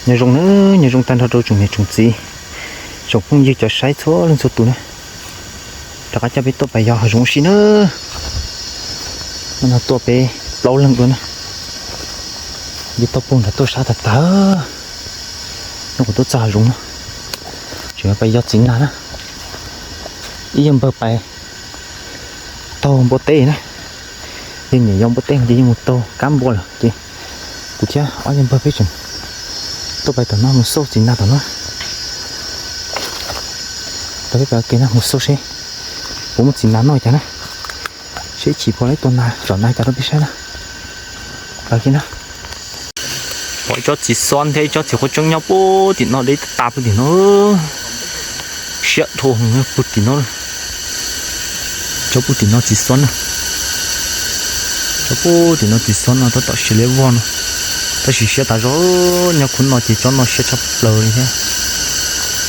Nyob zoo na, nyob zoo tag nrho rau tsoom niam tsoom txiv, tsoom phooj ywg cov saib txhua leej txhua tus na. Rov qab coj peb tuaj pais yos hav zoov ua si na. Hnub no tuaj peb plaub leeg dua na. Yog tau pug nrad tuaj sab tag tag. Hnub kuv tuaj txog hav zoov no, tseem pais yos txiv nas na. Ib yawg npawg pais taug npua teb na. Yawg nyiam yos npua teb ces yawg mus taug kab npua lawm ces kuv thiab ob yawg npawg peb tseem tuaj pais tom no mus xauj txiv nas tom no. Rau peb pais ua ke na, mus xauj seb puas muaj txiv nas noj cas na. Seb chim puas laib tua nas tsom nas cas rau peb saib na. Pais ua ke na. Pom ib tsob txiv xob thiab ib tsob txiv qhuav tseeb nyob puag tim no, deb tas puag tim no. Siab dhau puag tim no. Tsob puag tim no txiv xob na. Tsob puag tim no txiv xob no tab tom siav liab vog no. Tab sis siab tas zog, nyob khub no ces tsob no siab tshaj plaws li thiab.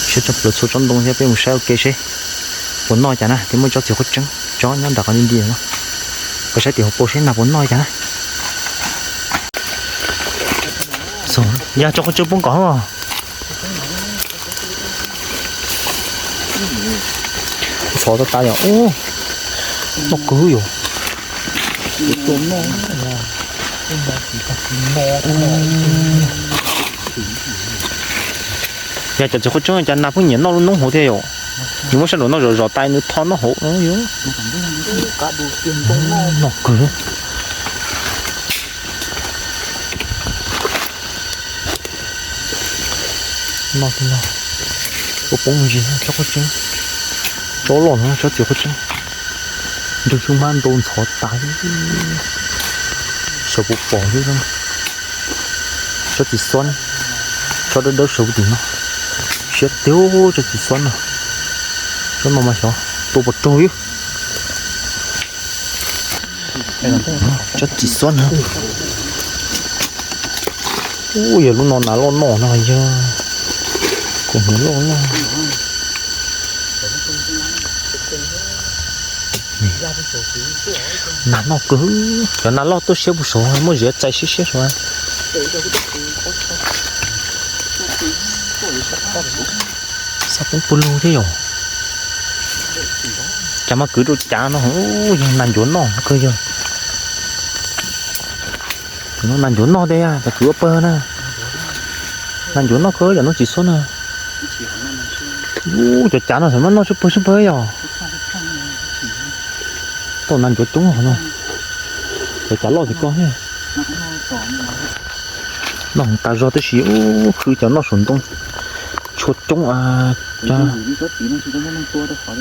Siab tshaj plaws txhua tsob ntoo thiab. Peb mus saib ua ke seb puas noj cas na. Thiab muaj ib tsob txiv qhuav tseeb tsob nyob nram qhov nti nti no. Peb saib tim hauv paus seb nas puas noj cas na. Yog tsob qhuav tseeb poob kom. Ntxhov tas tas yom. Noj kawg yom. Yog cov txiv qhuav tseeb cas nas pheej nyiam noj lub noob hauv thiab yom. Nws muab sab nraum no zom zom tas nws tho noj hauv no yom. Noj kawg. Noj no, ua poob ntsis tsob qhuav tseeb. Tsob loj no tsob txiv qhuav tseeb. Nrog xyoob hmab ntau ntxhov tas. Sawv puas pom xwb. Tsob txiv xob, tsob dawb dawb sawv puag tim no. Siab tiag tsob txiv xob no. Tsob no mas xyov tua puas raug li. Tsob txiv xob no. Ub, yog lub no nas loj noj no yog. Kuv hniav loj loj. Nas noj kawg. Cov nas loj tuaj siab puag saud, muab ziav txais siab siab saud. Xav poob puag lug thiab yom. Cas mas kwv rau cav no, yog nas ncuav noj kawg yog. Nas ncuav noj tiag, cas kwv ua pawg na. Nas ncuav noj kawg yom, no txiv xob na. Ub, cov cav no xav mas noj tshuaj pawg tshuaj pawg yom. Tau nas ncuav coob qhov no. Cov cav loj tiag koj thiab. Noj tas zog tab sis ub, khwv cov noj saum ntoo tshua coob.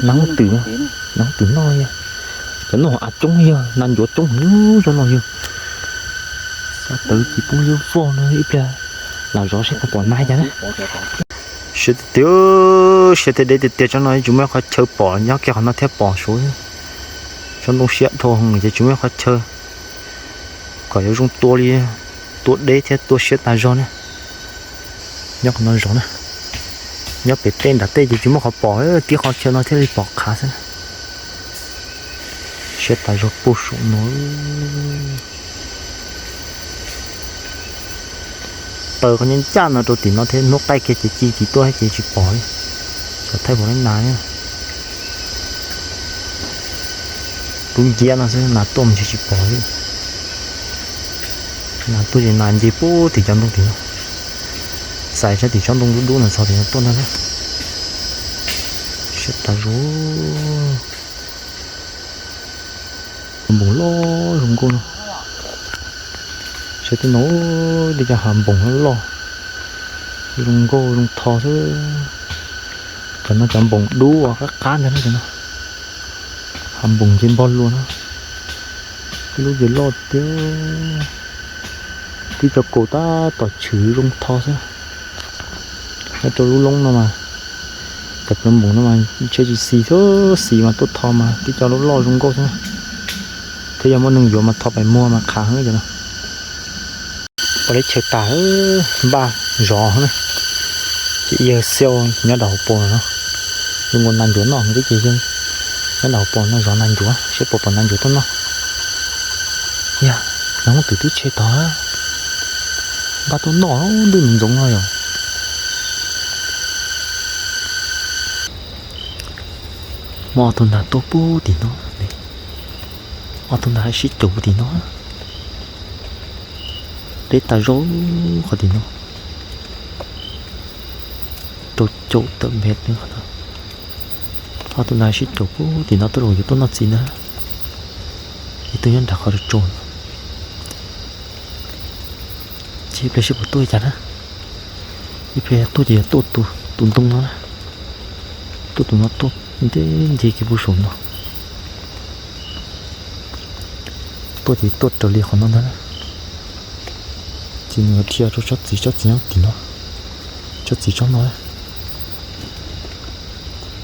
Nas twm, nas twm noj, cov noj av coob yog nas ncuav coob zoo no yog. Xav tawv ces poob liab vog no ib pliag lam zov seb puas pom nas cas na. Siab tiag tiag, siab tiag deb tiag tiag, tsob no tsis muaj ib qhov chaw pom, nyob kiag qhov no thiaj pom saud. Tsob ntoo siab dhau ces tsis muaj ib qhov chaw kom yuav zoo tua li, tua deb thiab tua siab tas zog na. Nyob qhov no zov na, nyob pem tej nram tej ces tsis muaj qhov pom, tib qhov chaw no thiaj li pom qhav xwb na. Siab tas zog puag saum no. Taws qhov ncaj ncaj no rau tim no thiab, hnub qaij kiag ces ci tsis tuaj ces tsis pom li. Xyov thaij pom li nas thiab. Lub nciab no xwb nas tuaj mus ntshe tsis pom li. Nas tuaj ces nas nce puag tim cov ntoo tim no, txais sab tim tsob ntoo dub dub no txog tim no tuaj ntag na. Siab tas zog. Npoos loj zoo nkauj no. Saib tej no, tej cov hav npoos loj zoo nkauj zoo tho xwb. Cov no cov npoos dub uas qab qab ntag na cov no. Hav npoos nce npog lug na. Ib lub ces loj tiag. Tib co kaus tab tom tshwm zoo tho xwb. Nyob rau lub loob no mas, cov plawv npoos no mas ntshe tsis xis xwb, xis mas tuaj tho mas tib co loj loj zoo nkauj xwb. Thiab yog muaj neeg yuav mas tho pais muag mas qhav heev cov no. Ua li chaw tas npaj zov na, ces yawg Xiau nyob rau hauv paus no, zoo nkaus nas ncuav noj, twb ces yawg nyob rau hauv paus no zov nas ncuav seb puas pom nas ncuav tuaj noj. Yog, nas hooj twm twb tshe tod, npaj tuaj noj ntuj ntxoov ntxoov no yom. Muaj ob tug nag tuaj puag tim no, ob tug nag sib caum puag tim no, deb tas zog qhov tim no, rau caum tawm npe qhov no. Ob tug nag sib caum puag tim no tuaj los yuav tuaj noj txiv na, ib tug nyob nram qhov tsau no. Ces ib pliag seb puas tuaj li cas na. Ib pliag tuaj ces yog tuaj tus ntoo no na. Tuaj tus no tuaj nce nce kiag puag saum no. Tuaj ces tuaj raws li qhov no ntag na. Ces nws dhia rau tsob txiv, tsob txiv nyob tim no, tsob txiv tsob no.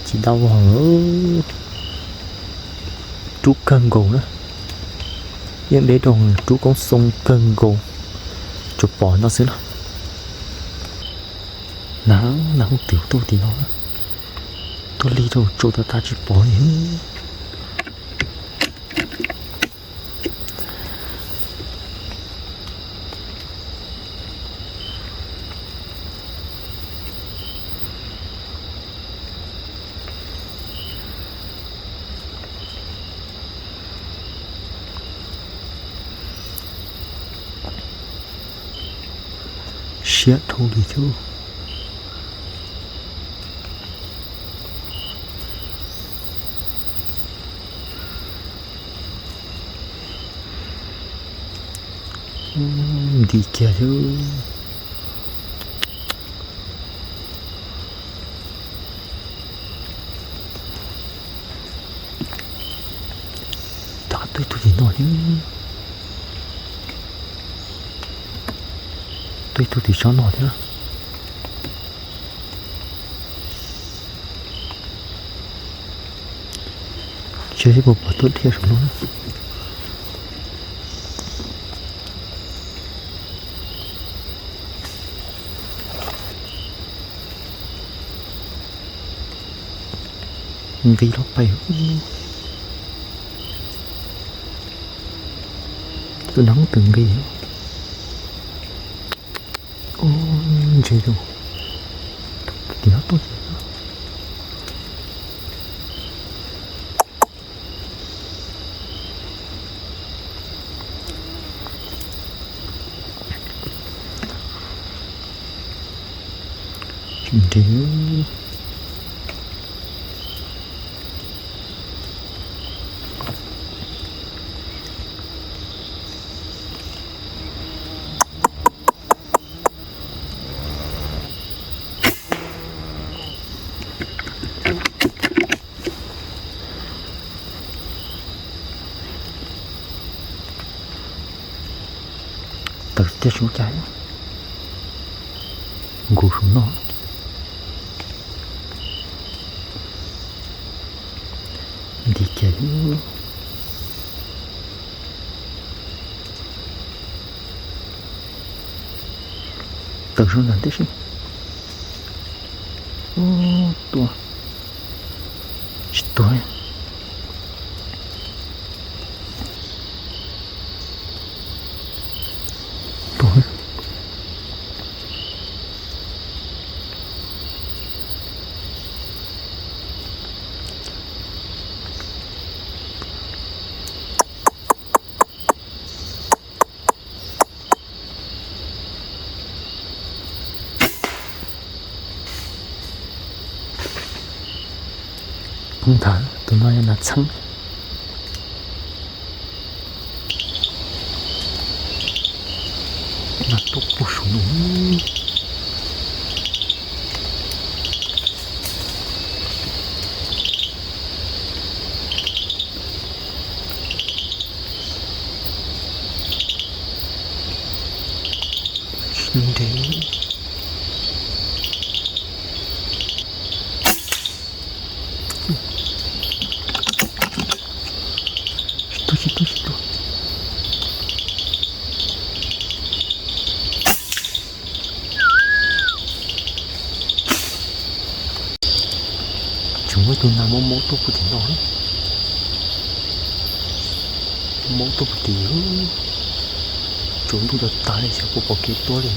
Txiv dab vog, rub kawg nkaus na. Yeej deb rau rub koob xoo kawg nkaus, tsuas pom no xwb na. Nag, nag hooj twm tuaj tim no, tuaj lig rau tsau tas tas tsis pom li. Siab dhau li thiab. Nti kiag thiab. Rov qab tuaj ib tug tim no thiab. Tuaj ib tug tim tsob no thiab. Tsis paub puas pom tuaj dhia saum no. Nqis los pais. Tus nag hooj twm nqis. Ub, ntse tus, tim no tuaj. Tsis nrhiav. Tawm tiaj su cas, nkaus su no. Nti kiag li. Tawm su ntawm tib si. Ub, tuaj. Tsis tuag. Tuag. Poob nthav, tus no yog nas txheeb. Nas tuaj puag saum no. Tsis nrhiav. Tsis tuag, tsis tuag, tsis tuag. Tseem muaj ib tug nas maub maub tuaj puag tim no. Maub tuaj puag tim, tsaus ntuj tas tas li xyov puas pom kev tuaj li.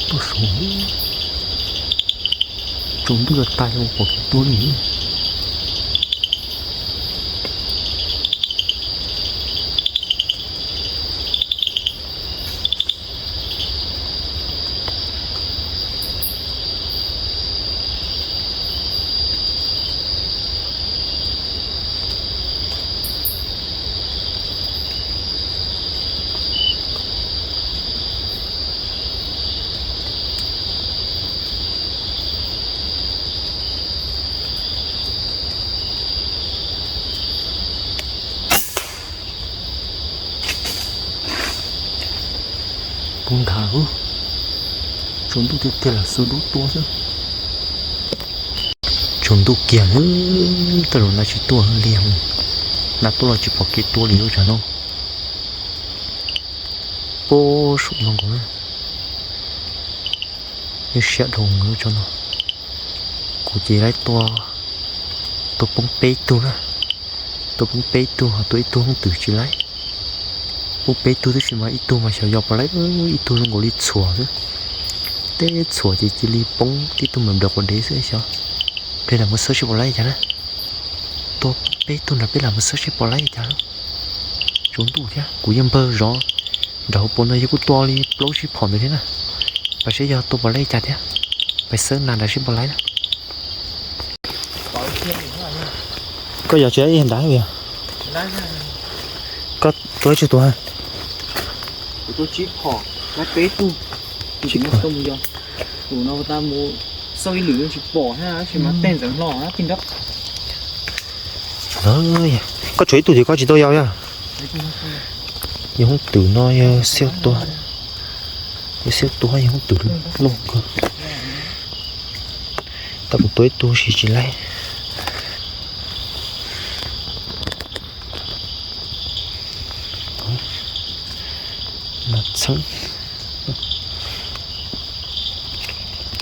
Tuaj saum. Tsaus ntuj tas tas xyov puas pom kev tuaj li. Kuv nthav, tsaus ntuj tiag tiag lawm xua duab tuaj xwb. Tsaus ntuj kiag, tej zaum nag tsis tuaj li, nag tuaj los tsis pom kev tuaj li lub tshav no. Puag saum no nkaus, siab dhau nkaus tso no. Kuv ces laib tua, tua poob peb tug na, tua poob peb tug ho tua ib tug hoob twm tsis laib. Poob peb tug tab sis mas ib tug mas xyov yog puas laib, ib tug zoo nkaus li txhuam xwb. Teb txhuam ces cia li poob tib tug mas nplaws quav dev xwb xyov. Peb lam mus xawb seb puas laib cas na. Tua peb tug nrog peb lam mus xawb seb puas laib cas. Tsaus ntuj thiab kuv yeej npawg zov nram hauv paus ntawd yog kuj tua li plaub tsib phom ntawd thiab na. Pais seb yog tua puas laib cas thiab. Pais xawb nas nrad seb puas laib na. Koj yog tsis ib nrad yog? Koj tua ib tsug tua ha? Koj tshuav ib tug ces koj tsis tau yau yog? Yog hoob twm no yog xiab tua, yog xiab tua yog hoob twm loj kawg. Tab kuv tua ib tug si tsis laib.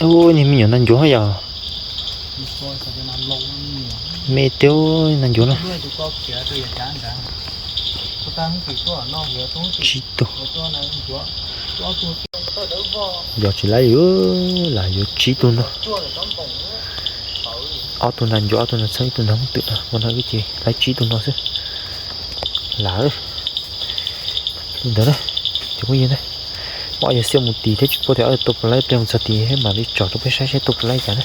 Niag me nyuam nas ncuav yog. Me tiag nas ncuav no. Tsib tug. Yog tsis laib lam yuav tsib tug no. Ob tug nas ncuav, ob tug nas txheeb, ib tug nas hoob twm no, ua no ces laib tsib tug no xwb. Lam li ntawd na, cov phooj ywg na, muab yog xiab mus tim thiab tsis paub tias ob tua puas laib, peb mus txog tim thiab mam li tsom rau peb saib seb tua puas laib cas na.